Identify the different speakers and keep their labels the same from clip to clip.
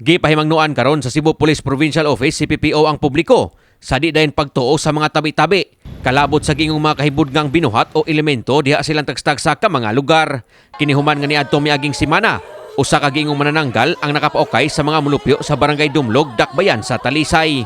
Speaker 1: Gipahimangnoan karon sa Cebu Police Provincial Office, CPPO, ang publiko sa di dayon pagtuo sa mga tabi-tabi kalabot sa giingong mga kahibudngang binuhat o elemento diha silang tagstagsa ka mga lugar. Kini human nga niadto miaging semana, usa ka giingong manananggal ang nakapaukay sa mga mulupyo sa Barangay Dumlog, Dakbayan sa Talisay.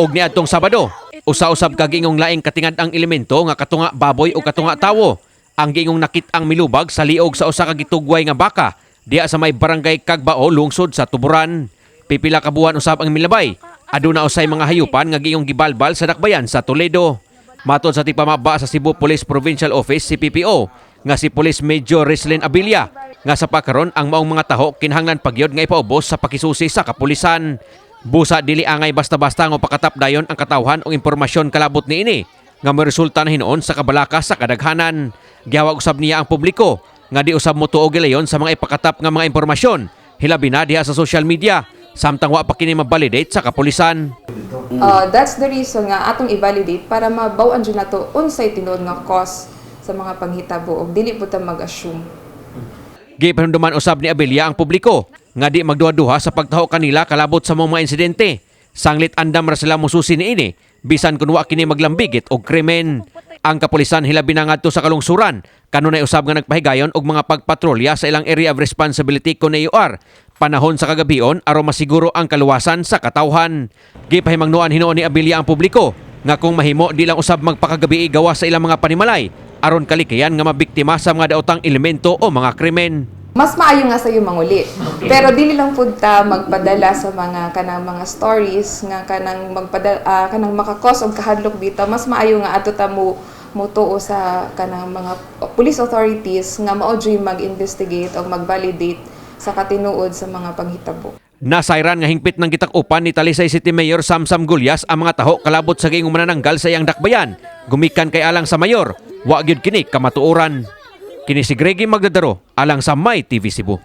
Speaker 1: Og niadtong Sabado, usa-usab ka giingong laing katingad ang elemento nga katunga baboy o katunga tawo ang giingong nakit-ang milubag sa liog sa usa ka gitugway nga baka diha sa may Barangay Kagbao, lungsod sa Tuburan. Pipila ka buwan usab ang milabay. Aduna usay mga hayupan nga giingong gibalbal sa Dakbayan sa Toledo. Matod sa tigpamaba sa Cebu Police Provincial Office, CPPO, nga si Police Major Reslin Abilia, nga sa pakaron ang maong mga taho kinahanglan pagyod nga ipaubos sa pakisusi sa kapulisan. Busa dili angay basta-basta nga pakatap dayon ang katawhan o impormasyon kalabot niini nga moresulta na hinuon sa kabalaka sa kadaghanan. Gihawag usab niya ang publiko nga di usab motuo gilayon sa mga ipakatap nga mga impormasyon, hilabi na diha sa social media, samtang wa pa kini mabalidate sa kapulisan.
Speaker 2: That's the reason nga atong i-validate para mabaw-an jud nato unsay tinuod nga cause sa mga panghitabo ug dili pud ta mag-assume.
Speaker 1: Gipanumduman usab ni Abilia ang publiko nga di magduha-duha sa pagtaho kanila kalabot sa mga insidente. Sanglit andam ra sila mususi niini bisan kun wa kini maglambigit og krimen. Ang kapulisan, hilabi na ngadto sa kalungsuran, kanunay usab nga nagpahigayon og mga pagpatrolya sa ilang area of responsibility kon AOR panahon sa kagabion aron masiguro ang kaluwasan sa katawhan. Gipahimangnoan hinuon ni Abilia ang publiko nga kung mahimo di lang usab magpakagabi gawas sa ilang mga panimalay aron kalikayan nga mabiktima sa mga daotang elemento o mga krimen.
Speaker 2: Mas maayo nga sayo manguli. Pero dili lang pud ta magpadala sa mga kanang mga stories nga kanang magpadala kanang makakos og kahadlok bitaw. Mas maayo nga adto ta mo mutuo sa kanang mga police authorities nga mao juy mag-investigate o mag-validate sa katinuod sa mga panghitabo.
Speaker 1: Nasayran nga hingpit ng gitak-upan ni Talisay City Mayor Samsam Gullas ang mga taho kalabot sa giingong manananggal sa iyang dakbayan. Gumikan kay alang sa mayor, wa gyud kini kamatuoran. Kini si Greggy Magdadaro alang sa My TV Cebu.